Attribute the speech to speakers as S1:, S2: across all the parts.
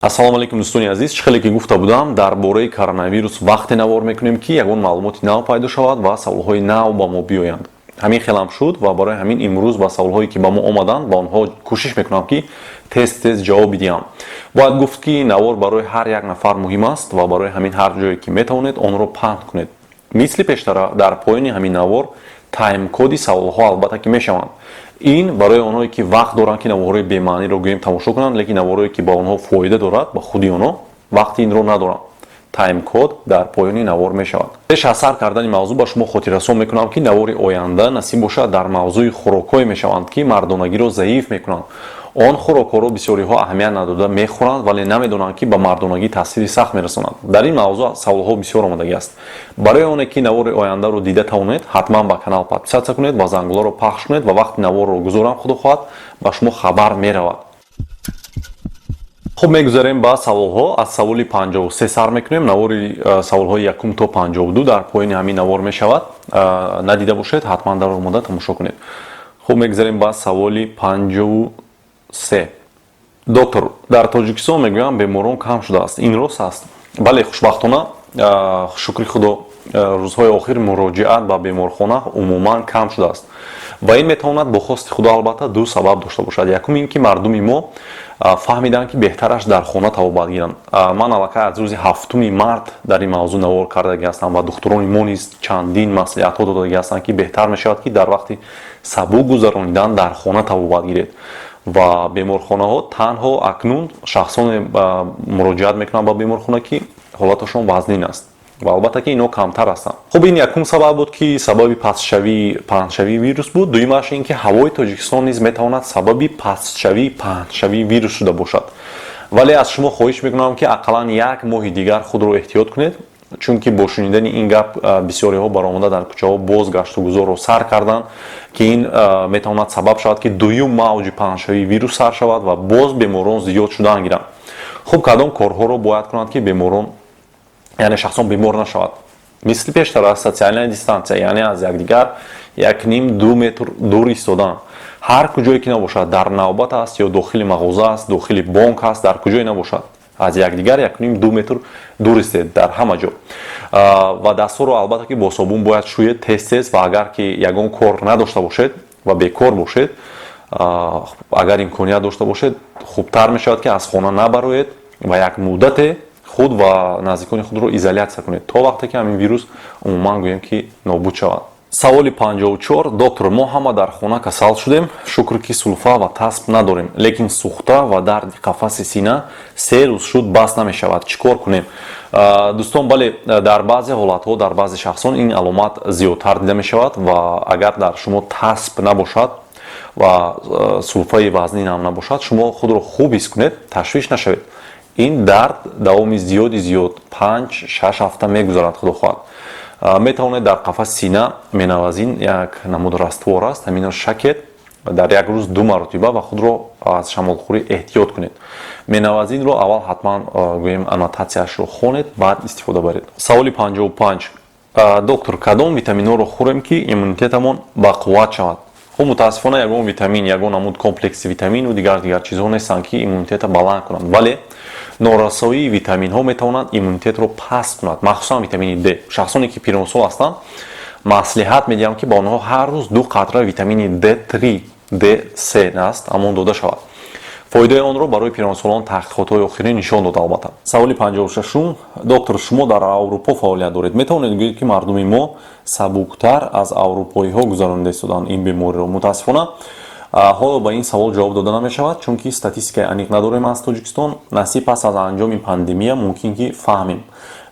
S1: Ассалому алайкум, дӯстони азиз. Чӣ хеле ки гуфта будам, дар бораи коронавирус вақте навор мекунем, ки ягон маълумоти нав пайдо шавад ва саволҳои нав ба мо биёянд. Ҳамин хелам шуд ва барои ҳамин имрӯз ба саволҳое, ки ба мо омаданд, ба онҳо кӯшиш мекунам, ки тез тез ҷавоб бидиҳам. Бояд гуфт, ки навор барои ҳар як нафар муҳим аст ва барои ҳамин ҳар ҷое ки метавонед, онро паҳн кунед. Мисли пештара, дар поёни ҳамин навор таймкоди саволҳо албатта ки мешаванд. Ин барои онҳое, ки вақт доранд, ки наворҳои бемаъниро гӯем тамошо кунанд, лекин наворҳое, ки ба онҳо фоида дорад, ба худи онҳо вақти инро надоранд. Таймкод дар поёни навор мешавад. Пеш аз сар кардани мавзӯъ ба шумо хотиррасон мекунам, ки навори оянда, насиб бошад, дар мавзӯи хӯрокҳое мешаванд, ки мардонагиро заиф мекунанд. Он хӯрокҳоро бисёриҳо аҳамият надода мехӯранд, вале намедонанд, ки ба мардонагӣ таъсири сахт мерасонанд. Дар ин мавзӯъ саволҳо бисёр омадагӣ аст. Барои оне ки навори ояндаро дида тавонед, ҳатман ба канал подписаться кунед ва зангуларо пахш кунед ва вақти наворро гузорам, худо хоҳад, ба шумо хабар меравад. Хуб, мегузарем ба саволҳо. Аз саволи 53 сар мекунем. Навори саволҳои якум то 52 дар поёни ҳамин навор мешавад. Надида бошед, ҳатман дар омода тамошо кунед. Хуб, мегузарем ба саволи 53. Доктор, дар Тоҷикистон мегӯянд, беморон кам шудааст, ин рост аст? Бале, хушбахтона, шукри Худо, рӯзҳои охир муроҷиат ба беморхона умуман кам шудааст ва ин метавонад бо хости Худо, албатта, ду сабаб дошта бошад. Якум ин ки мардуми мо фаҳмиданд, ки беҳтараш дар хона табобат гиранд. Ман аллакай аз рӯзи 7-уми март дар ин мавзӯъ навор кардагӣ ҳастам ва духтурони мо низ чандин маслиҳатҳо додагӣ ҳастанд, ки беҳтар мешавад, ки дар вақти сабук гузаронидан дар хона табобат гиред ва беморхонаҳо танҳо акнун шахсоне муроҷиат мекунанд ба беморхона, ки ҳолаташон вазнин аст, ва албатта ки инҳо камтар ҳастанд. Хуб, ин якум сабаб буд, ки сабаби пастшавии паҳншавии вирус буд. Дуюмаш ин ки ҳавои Тоҷикистон низ метавонад сабаби пастшавии паҳншавии вирус шуда бошад. Вале аз шумо хоҳиш мекунам, ки ақаллан як моҳи дигар худро эҳтиёт кунед, чунки бо шунидани ин гап бисёриҳо баромада дар кӯчаҳо боз гаштугузорро сар карданд, ки ин метавонад сабаб шавад, ки дуюм мавҷи паҳншавии вирус сар шавад ва боз беморон зиёд шудан гиранд. Хуб, кадом корҳоро бояд кунанд, ки беморон, яъне шахсон бемор нашавад? Мисли пештара, социальная дистанция, яъне аз якдигар 1,5-2 метр дур истодан. Ҳар куҷое ки набошад, дар навбат аст ё дохили мағоза аст, дохили бонк аст, дар куҷое набошад, аз якдигар 1,5-2 метр дур истед дар ҳама ҷо. Ва дастҳоро албатта ки бо собун бояд шӯед тез тез. Ва агар ки ягон кор надошта бошед ва бекор бошед, агар имконият дошта бошед, хубтар мешавад, ки аз хона набароед ва як муддате худ ва наздикони худро изолятсия кунед, то вақте ки ҳамин вирус умуман гӯем ки нобуд шавад. Саволи 54. Доктор, мо ҳама дар хона касал шудем. Шукр, ки сулфа ва тасб надорем, лекин сӯхта ва дарди қафаси сина 3 рӯз шуд, бас намешавад. Чӣ кор кунем? Дӯстон, бале, дар баъзе ҳолатҳо, дар баъзе шахсон ин аломат зиёдтар дида мешавад. Ва агар дар шумо тасб набошад ва сулфаи вазнин ҳам набошад, шумо худро хуб ҳис кунед, ташвиш нашавед. Ин дард давоми зиёди зиёд, 5-6 ҳафта мегузарад, худо хоҳад. Метавонед дар қафаси сина меновазин, як намуд раствор аст, ҳаминро шакед дар як рӯз ду маротиба ва худро аз шамолхӯрӣ эҳтиёт кунед. Меновазинро аввал ҳатман, гӯем, аннотатсияшро хонед, баъд истифода баред. Саволи 55. Доктор, кадом витаминҳоро хӯрем, ки иммунитетамон бақувват шавад? Хуб, мутаассифона, ягон витамин, ягон намуд комплекси витамину дигар дигар чизҳо нестанд, ки иммунитета баланд кунанд, вале норасоии витаминҳо метавонанд иммунитетро паст кунад, махсусан витамини д. Шахсоне ки пиронсол ҳастанд, маслиҳат медиҳам, ки ба онҳо ҳар рӯз ду қатра витамини d3, d3 аст, ҳамон дода шавад. Фоидаи онро барои пиронсолон таҳқиқотҳои охирин нишон дод, албатта. Саволи 56. Доктор, шумо дар Аврупо фаъолият доред. Метавонед гӯед, ки мардуми мо сабуктар аз аврупоиҳо гузаронида истоданд ин бемориро? Мутаассифона, ҳоло ба ин савол ҷавоб дода намешавад, чунки статистикаи аниқ надорем аз Тоҷикистон. Насиб, пас аз анҷоми пандемия мумкин ки фаҳмем,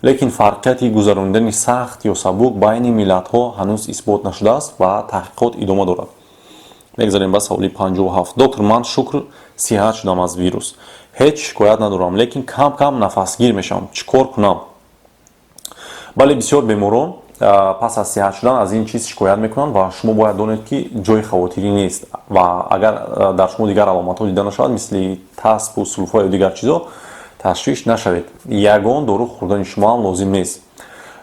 S1: лекин фарқияти гузаронидани сахт ё сабук байни миллатҳо ҳанӯз исбот нашудааст ва таҳқиқот идома дорад. Мегзарем ба саволи 57. Доктор, ман, шукр, сиҳат шудам аз вирус, ҳеҷ шикоят надорам, лекин кам кам нафасгир мешавам. Чӣ кор кунам? Бале, бисёр беморон пас аз сиҳат шудан аз ин чиз шикоят мекунанд ва шумо бояд донед, ки ҷои хавотирӣ нест. Ва агар дар шумо дигар аломатҳо дида нашавад, мисли таспу сулфа ё дигар чизо, ташвиш нашавед. Ягон дору хӯрдани шумо ҳам лозим нест.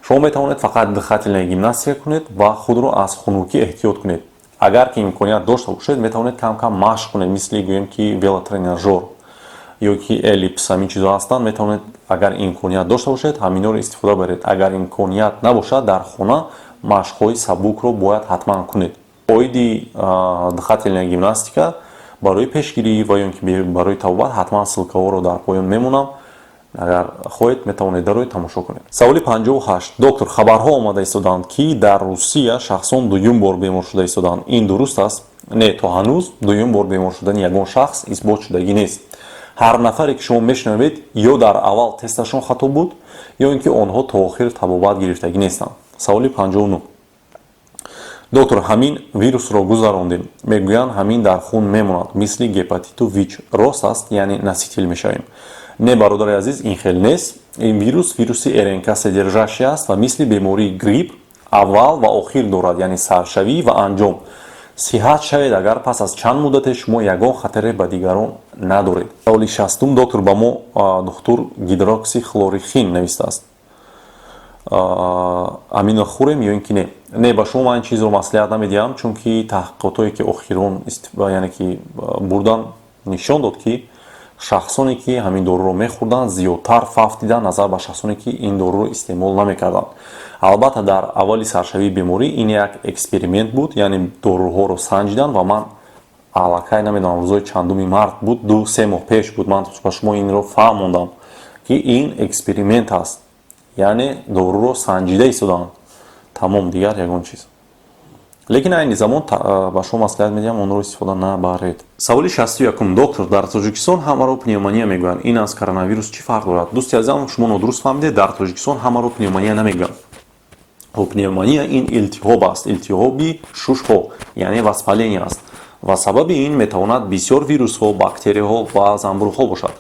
S1: Шумо метавонед фақат дыхательная гимнастика кунед ва худро аз хунукӣ эҳтиёт кунед. Агар ки имконият дошта бошед, метавонед кам кам машқ кунед, мисли, гӯем ки, велотренажёр. Ё ки эллипс, ҳамин чизҳо ҳастанд. Метавонед, агар имконият дошта бошед, ҳаминҳоро истифода баред. Агар имконият набошад, дар хона машқҳои сабукро бояд ҳатман кунед. Оиди дыхательная гимнастика барои пешгирӣ ва ё ки барои табобат ҳатман ссылкаҳоро дар поён мемонам. Агар хоҳед, метавонед дароед, тамошо кунед. Саволи 58: доктор, хабарҳо омада истодаанд, ки дар Русия шахсон дуюм бор бемор шуда истодаанд. Ин дуруст аст? Не, то ҳанӯз дуюм бор бемор шудани ягон шахс исбот шудагӣ нест. Ҳар нафаре, ки шумо мешунавед, ё дар аввал тесташон хато буд, ё ин ки онҳо то охир табобат гирифтагӣ нестанд. Саволи 59: доктор, ҳамин вирусро гузарондем, мегӯянд, ҳамин дар хун мемонад, мисли гепатиту ВИЧ. Рост аст, яъне носитель мешавем? Не, бародари азиз, ин хел нест. Ин вирус вируси РНК содержащий аст ва мисли бемории грипп аввал ва охир дорад, яъне саршавӣ ва анҷом. Сиҳат шавед агар, пас аз чанд муддате шумо ягон хатаре ба дигарон надоред. Саволи 60: доктор, ба мо духтур гидроксихлорохин навистааст, ҳаминро хӯрем ё ин ки не? Не, ба шумо ман ин чизро маслиҳат намедиҳам, чунки таҳқиқотҳое, ки охирон, яъне ки бурдан, нишон дод, ки шахсоне, ки ҳамин доруро мехӯрданд, зиёдтар фавтиданд, назар ба шахсоне, ки ин доруро истеъмол намекарданд. Албатта, дар аввали саршавии беморӣ ин як эксперимент буд, яъне доруҳоро санҷиданд. Ва ман аллакай намедонам, рӯзои чандуми март буд, 2-3 моҳ пеш буд, ман ба шумо инро фаҳмондам, ки ин эксперимент аст, яъне доруро санҷида истоданд, тамом, дигар ягон чиз. Лекин айни замон ба шумо маслиҳат медиҳам, онро истифода набаред. Саволи 61: доктор, дар Тоҷикистон ҳамаро пневмония мегӯянд. Ин аз коронавирус чӣ фарқ дорад? Дӯсти азизам, шумо нодуруст фаҳмидед. Дар Тоҷикистон ҳамаро пневмония намегӯянд. Пневмония ин илтиҳоб аст, илтиҳоби шушҳо, яъне воспаление аст, ва сабаби ин метавонад бисёр вирусҳо, бактерияҳо ва занбурӯғҳо бошад.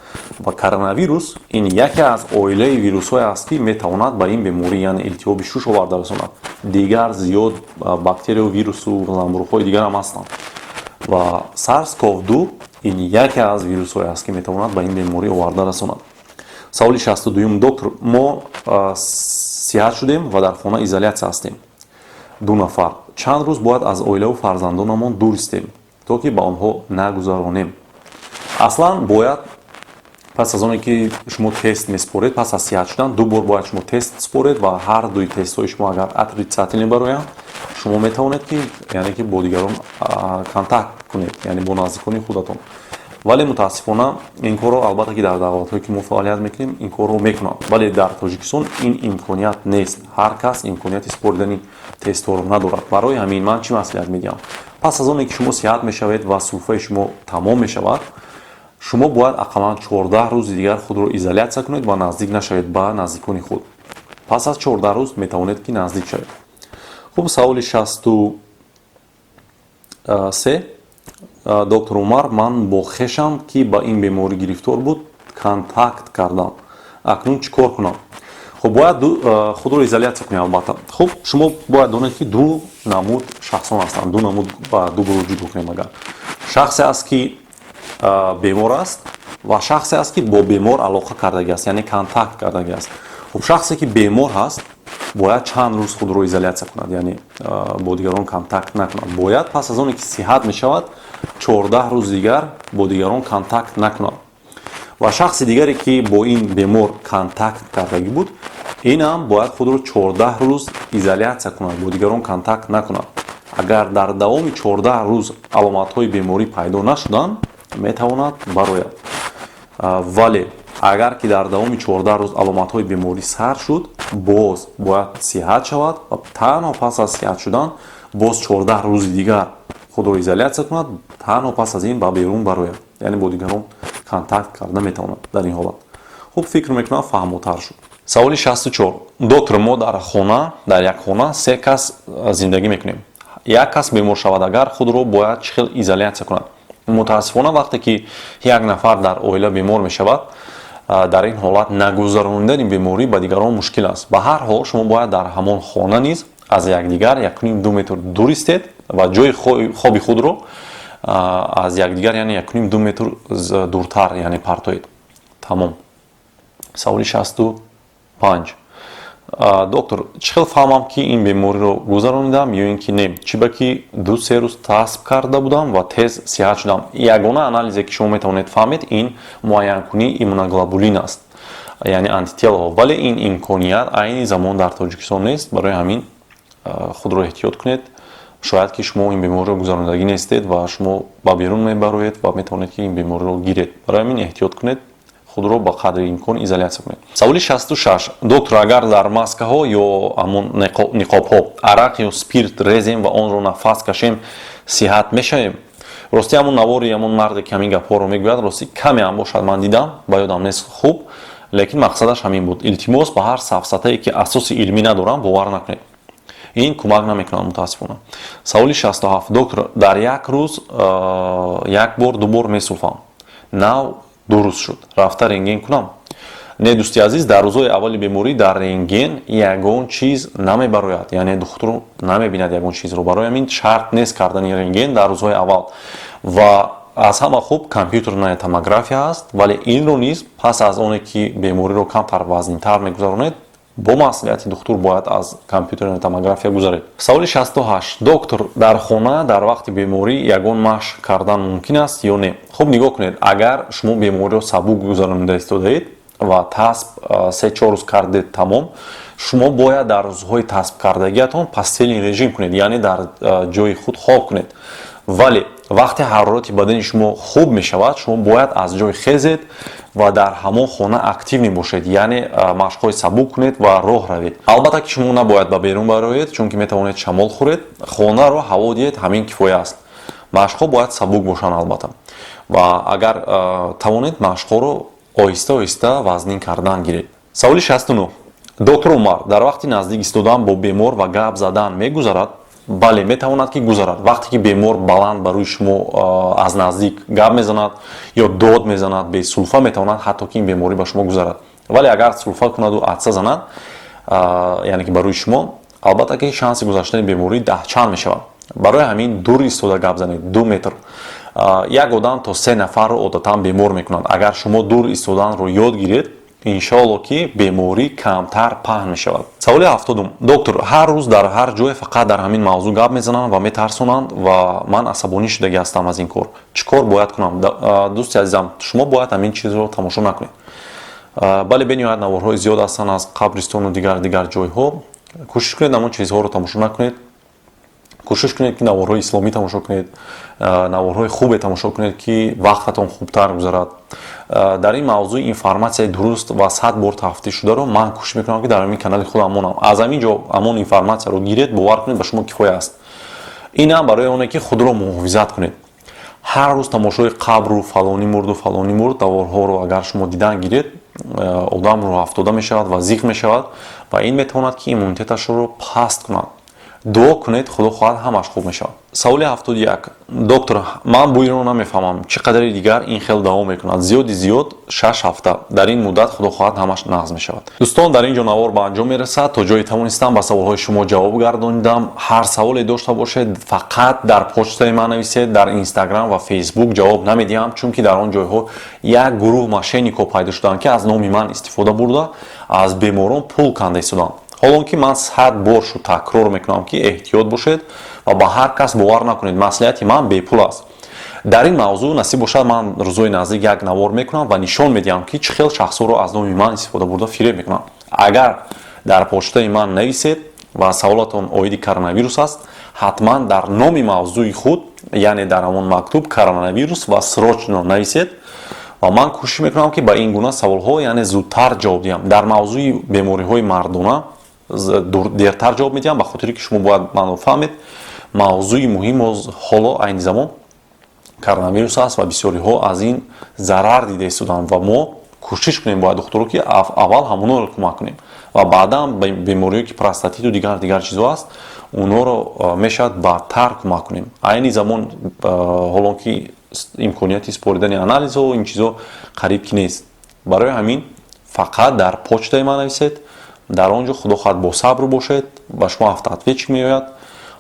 S1: Ва коронавирус ин яке аз оилаи вирусҳое аст, ки метавонад ба ин беморӣ, яъне илтиҳоби шуш, оварда расонад. Дигар зиёд бактерию вирусу занбурӯғҳои дигар ҳам ҳастанд ва SARS-CoV-2 ин яке аз вирусҳое аст, ки метавонад ба ин беморӣ оварда расонад. Саволи 62: доктор, мо сиҳат шудем ва дар хона изолятсия ҳастем, ду нафар. Чанд рӯз бояд аз оилаву фарзандонамон дур истем, то ки ба онҳо нагузаронем? Аслан бояд пас аз оне ки шумо тест меспоред, пас аз сиҳат шудан ду бор бояд шумо тест според ва ҳар дуи тестҳои шумо агар отрицательный бароянд, шумо метавонед ки, яъне ки бо дигарон контакт кунед, яъне бо наздикони худатон. Вале мутаассифона ин корро, албатта ки дар давлатҳое, ки мо фаъолият мекунем, ин корро мекунанд, вале дар Тоҷикистон ин имконият нест. Ҳар кас имконияти споридани тестҳоро надорад. Барои ҳамин ман чӣ маслиҳат медиҳам? Пас аз оне ки шумо сиҳат мешавед ва сулфаи шумо тамом мешавад, шумо бояд ақаллан 14 рӯзи дигар худро изолятсия кунед ва наздик нашавед ба наздикони худ. Пас аз 14 рӯз метавонед, ки наздик шавед. Хуб, саволи 63: доктор Умар, ман бо хешам, ки ба ин беморӣ гирифтор буд, контакт кардам. Акнун чӣ кор кунам? Хуб, бояд худро изолятсия кунед, албатта. Хуб, шумо бояд донед, ки ду намуд шахсон ҳастанд, ду намуд, ба ду гурӯҳ ҷудо кунем агар. Шахсе аст, ки бемор аст, ва шахсе аст, ки бо бемор алоқа кардагӣ аст, яъне контакт кардагӣ аст. Хуб, шахсе, ки бемор ҳаст, бояд чанд рӯз худро изолятсия кунад, яъне бо дигарон контакт накунад. Бояд пас аз оне ки сиҳат мешавад, 14 рӯз дигар бо дигарон контакт накунад. Ва шахси дигаре, ки бо ин бемор контакт кардагӣ буд, инам бояд худро 14 рӯз изолятсия кунад, бо дигарон контакт накунад. Агар дар давоми 14 рӯз аломатҳои беморӣ пайдо нашуданд, метавонад барояд. Вале агар ки дар давоми 14 рӯз аломатҳои беморӣ сар шуд, боз бояд сиҳат шавад ва танҳо пас аз сиҳат шудан боз 14 рӯзи дигар худро изолятсия кунад. Танҳо пас аз ин ба берун барояд, яъне бо дигарон контакт карда метавонад дар ин ҳолат. Хуб, фикр мекунам, фаҳмотар шуд. Саволи 64: доктор, мо дар хона, дар як хона се кас зиндагӣ мекунем. Як кас бемор шавад агар, худро бояд чӣ хел изолятсия кунад? Мутаассифона, вақте ки як нафар дар оила бемор мешавад, дар ин ҳолат нагузаронидани беморӣ ба дигарон мушкил аст. Ба ҳар ҳол, шумо бояд дар ҳамон хона низ аз якдигар 1,5-2 метр дур истед ва ҷои хоби худро аз якдигар, яъне 1,5-2 метр дуртар, яъне партоед, тамом. Саволи 65. Доктор, чӣ хел фаҳмам, ки ин бемориро гузаронидам ё ин ки не? Чӣ ба ки 2-3 рӯз тасб карда будам ва тез сиҳат шудам. Ягона анализе, ки шумо метавонед фаҳмед, ин муайянкунии иммуноглобулин аст, яъне антителаҳо. Вале ин имконият айни замон дар Тоҷикистон нест. Барои ҳамин худро эҳтиёт кунед. Шояд ки шумо ин бемориро гузаронидагӣ нестед ва шумо ба берун мебароед ва метавонед, ки ин бемориро гиред. Барои ҳамин эҳтиёт кунед, худро ба қадри имкон изолятсия кунед. Саволи 66. Доктор, агар дар маскаҳо ё ҳамон ниқобҳо арақ ё спирт резем ва онро нафас кашем, сиҳат мешавем? Ростӣ, ҳамон навори ҳамон марде, ки ҳамин гапҳоро мегӯяд, ростӣ, каме ҳам бошад, ман дидам, ба ёдам нест хуб, лекин мақсадаш ҳамин буд. Илтимос, ба ҳар сафсатае, ки асоси илмӣ надорам, бовар накунед, ин кӯмак намекунад, мутаассифона. Саволи 67. Доктор, дар як рӯз як бор, ду бор месулфам, нав 2 рӯз шуд, рафта рентген кунам? Не, дӯсти азиз, дар рӯзҳои аввали беморӣ дар рентген ягон чиз намебарояд, яъне духтур намебинад ягон чизро. Барои ҳамин шарт нест кардани рентген дар рӯзҳои аввал. Ва аз ҳама хуб компютерная томография аст, вале инро низ пас аз оне ки бемориро камтар вазнинтар мегузаронед, бо маслиҳати духтур бояд аз компютерная томография гузаред. Саволи 68. Доктор, дар хона дар вақти беморӣ ягон машқ кардан мумкин аст ё не? Хуб, нигоҳ кунед, агар шумо бемориро сабук гузаронида истодаед ва тасб 3-4 рӯз кардед, тамом, шумо бояд дар рӯзҳои тасб кардагиатон постельный режим кунед, яъне дар ҷои худ хоб кунед. Вале вақте ҳарорати бадани шумо хуб мешавад, шумо бояд аз ҷой хезед ва дар ҳамон хона активный бошед, яъне машқҳои сабук кунед ва роҳ равед. Албатта ки шумо набояд ба берун бароед, чунки метавонед шамол хӯред. Хонаро ҳаво диҳед, ҳамин кифоя аст. Машқҳо бояд сабук бошанд, албатта, ва агар тавонед, машқҳоро оҳиста оҳиста вазнин кардан гиред. Саволи 69. Доктор Умар, дар вақти наздик истодан бо бемор ва гап задан мегузарад? Бале, метавонад ки гузарад. Вақте ки бемор баланд ба рӯи шумо аз наздик гап мезанад ё дод мезанад, бесулфа, метавонад ҳатто ки ин беморӣ ба шумо гузарад. Вале агар сулфа кунаду атса занад, яъне ки ба рӯи шумо, албатта ки шанси гузаштани беморӣ даҳчанд мешавад. Барои ҳамин дур истода гап занед, 2 метр. Як одам то се нафарро одатан бемор мекунанд. Агар шумо дур истоданро ёд гиред, иншоалло ки беморӣ камтар паҳн мешавад. Саволи 70-ум. Доктор, ҳар рӯз дар ҳар ҷое фақат дар ҳамин мавзӯъ гап мезананд ва метарсонанд ва ман асабонӣ шудагӣ ҳастам аз ин кор. Чӣ кор бояд кунам? Дӯсти азизам, шумо бояд ҳамин чизро тамошо накунед. Бале, бениҳоят наворҳои зиёд ҳастанд аз қабристону дигар дигар ҷойҳо. Кӯшиш кунед, ҳамон чизҳоро тамошо накунед. Кӯшиш кунед, ки наворҳои исломӣ тамошо кунед, наворҳои хубе тамошо кунед, ки вақтатон хубтар гузарад. Дар ин мавзӯъ информатсияи дуруст ва 100 бор тафтиш шударо ман кӯшиш мекунам, ки дар ҳамин канали худам монам. Аз ҳамин ҷо ҳамон информатсияро гиред, бовар кунед, ба шумо кифоя аст. Инам барои оне ки худро муҳофизат кунед. Ҳар рӯз тамошои қабру фалонӣ мурду фалонӣ мурд наворҳоро агар шумо дидан гиред, одам рӯҳафтода мешавад ва зиқ мешавад ва ин метавонад, ки иммунитеташро паст кунад. Дуо кунед, Худо хоҳад, ҳамаш хуб мешавад. Саволи 71. Доктор, ман бӯйро намефаҳмам. Чӣ қадари дигар ин хел давом мекунад? Зиёди зиёд 6 ҳафта. Дар ин муддат, Худо хоҳад, ҳамаш нағз мешавад. Дӯстон, дар ин ҷо навор ба анҷом мерасад. То ҷое тавонистам, ба саволҳои шумо ҷавоб гардонидам. Ҳар саволе дошта бошед, фақат дар почтаи ман нависед. Дар Инстаграм ва Фейсбук ҷавоб намедиҳам, чунки дар он ҷойҳо як гурӯҳ мошенникҳо пайдо шуданд, ки аз номи ман истифода бурда, аз беморон пул канда истоданд. Ҳолон ки ман 100 бор шуд такрор мекунам, ки эҳтиёт бошед ва ба ҳар кас бовар накунед. Маслиҳати ман бепул аст. Дар ин мавзӯъ, насиб бошад, ман рӯзҳои наздик як навор мекунам ва нишон медиҳам, ки чӣ хел шахсҳоро аз номи ман истифода бурда фиреб мекунанд. Агар дар почтаи ман нависед ва саволатон оиди коронавирус аст, ҳатман дар номи мавзӯи худ, яъне дар ҳамон мактуб, «коронавирус» ва «срочно» нависед ва ман кӯшиш мекунам, ки ба ин гуна саволҳо, яъне, зудтар ҷавоб диҳам. Дар мавзӯи бемориҳои мардона дертар ҷавоб медиҳам, ба хотире ки шумо бояд манро фаҳмед. Мавзӯи муҳим ҳоло, айни замон, коронавирус аст ва бисёриҳо аз ин зарар дида истоданд ва мо кӯшиш кунем бояд, духтуро, ки аввал ҳамонҳоро кӯмак кунем ва баъдан бемориҳое, ки простатиту дигар дигар чизҳо аст, онҳоро мешавад баъдтар кӯмак кунем. Айни замон, ҳолон ки имконияти супоридани анализҳо, ин чизҳо қариб ки нест. Барои ҳамин фақат дар почтаи ман нависед. Дар он ҷо, Худо хоҳад, бо сабр бошед, ба шумо автоответчик меояд.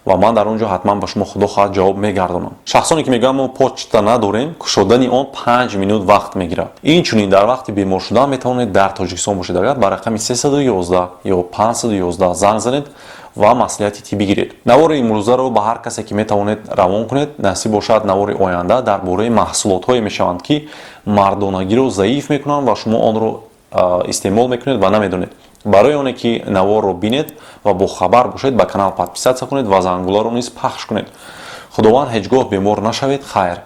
S1: Ва ман дар он ҷо ҳатман ба шумо, худо хоҳад, ҷавоб мегардонам. Шахсоне ки мегӯянд, мо почта надорем, кушодани он 5 минут вақт мегирад. Инчунин дар вақти бемор шудан метавонед, дар Тоҷикистон бошед агар, ба рақами 311 ё 511 занг занед ва маслиҳати тиббӣ гиред. Навори имрӯзаро ба ҳар касе ки метавонед, равон кунед. Насиб бошад, навори оянда дар бораи маҳсулотҳое мешаванд, ки мардонагиро заиф мекунанд ва шумо онро истеъмол мекунед ва намедонед. Барои оне ки наворро бинед ва бохабар бошед, ба канал подписаться кунед ва зангуларо низ пахш кунед. Худованд, ҳеҷ гоҳ бемор нашавед. Хайр.